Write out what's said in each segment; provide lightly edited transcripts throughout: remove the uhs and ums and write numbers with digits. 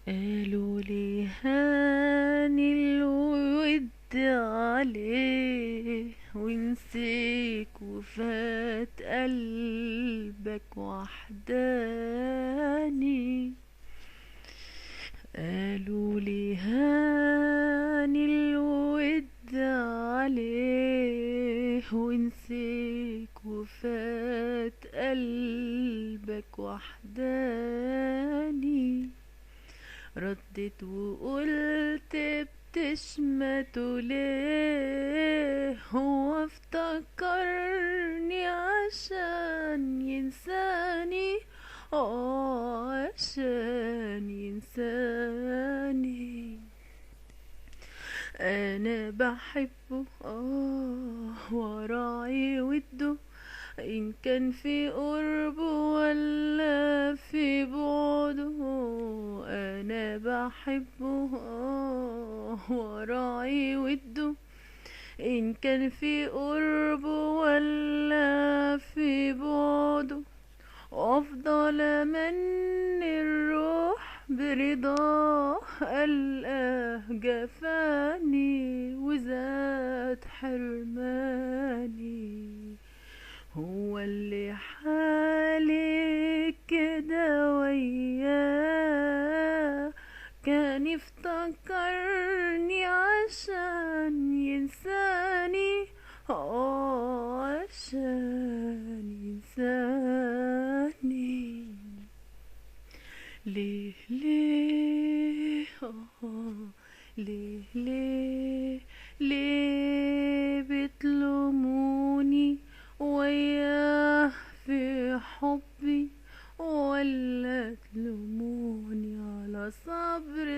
قالوا لي هاني الود عليه ونسيك وفات قلبك وحداني. قالوا لي هاني الود عليه ونسيك وفات قلبك وحداني. ردت وقلت بتشمتوا ليه، هو افتكرني عشان ينساني، عشان ينساني. انا بحبه وراعي وده، ان كان في قربه ولا في بعده. انا بحبه وراعي وده، ان كان في قربه ولا في بعده. وافضل امني الروح برضاه، قلقاه جفاني وزاد حرماني. هو اللي حالي كده وياه كان يفتكرني عشان ينساني، عشان ينساني. ليه ليه ليه ليه ليه بتلوموني وياه في حبي، ولا تلوموني على صبر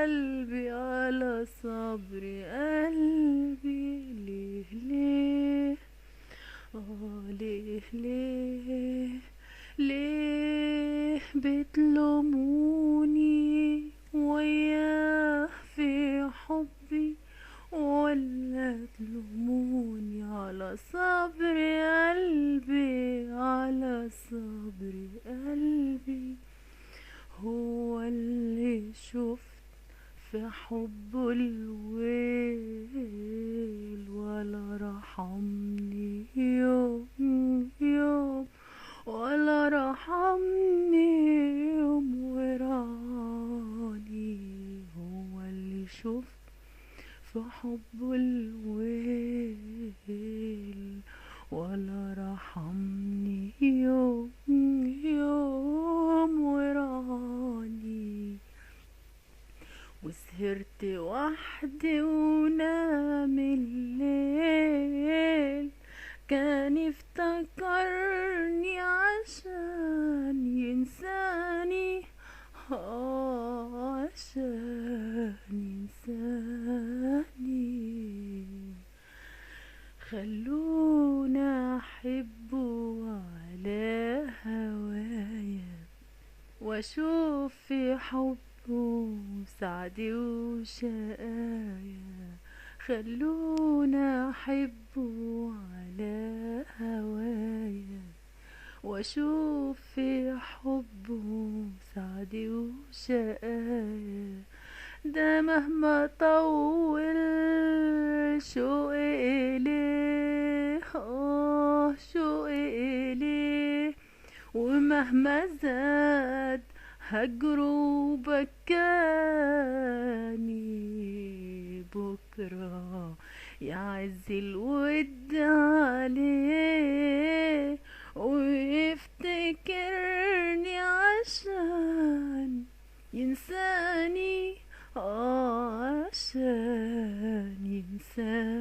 قلبي، على صبر قلبي. ليه ليه ليه ليه ليه بتلوموني وياه في حبي، ولا تلوموني على صبر قلبي، على صبر قلبي. هو اللي شفت في حبه الويل، ولا رحمني يوم يوم، ولا رحمني يوم وراني. هو اللي شفت في حبه الويل، ولا رحمني يوم يوم وراني. وسهرت وحدي ونام الليل، كان يفتكرني عشان ينساني، عشان ينساني. خلونا احبه على هوايا، واشوف في حبه سعدي وشقايا. خلونا احبه على هوايا، واشوف في حبه سعدي وشقايا. ده مهما طول شوقي إليه، شوقي إليه، ومهما زاد هجره بكاني. بكرة يعز الود عليه، ويفتكرني عشان ينساني، عشان ينساني.